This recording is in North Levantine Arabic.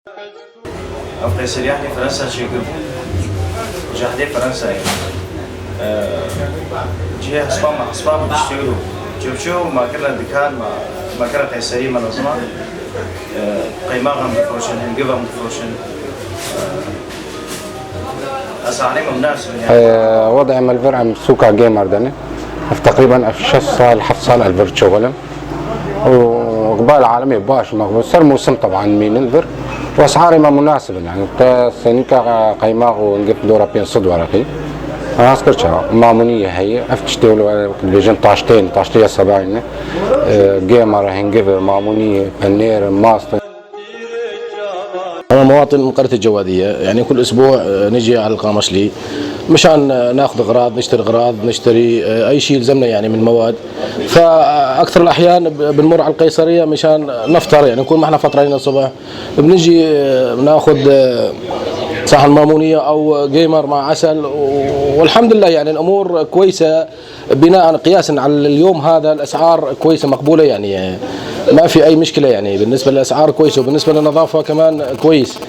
Ev Qeyseriya hnê Fransa çêkiribû. Ji hdê Fransayê. Cihê hespa me hespa bû tiştê wilo. Çû ma kirine dikan ma ma kirine Qeyserî me lazim a. Qeymax em difiroşin, hingiv em difiroşin. Esarê me munasib in yani. وضع مالفر ام سوكا جيمر دني تقريبا اف 6 سال 7 سال الفر شغلم واقبال عالمي باش مقبول صار موسم طبعا مين الفر واسعاري ما مناسبه يعني سنيكا قيماغ ونقف دورا بين صد ورقي انا مامونية هي افتشتي بيجن طاشتين طاشتية سبعين جيمر هنجف مامونية بنير ماست. أنا مواطن من قرية الجوادية، يعني كل أسبوع نجي على القامشلي مشان ناخذ أغراض، نشتري أغراض، نشتري أي شيء يلزمنا يعني من مواد. فأكثر الأحيان بنمر على القيصرية مشان نفطر، يعني نكون ما احنا فطرانين الصبح بنجي بناخذ صحن مامونية أو جيمر مع عسل، والحمد لله يعني الأمور كويسة بناء قياسا على اليوم هذا الأسعار كويسة مقبولة، يعني ما في أي مشكلة، يعني بالنسبة للأسعار كويسة وبالنسبة للنظافة كمان كويس.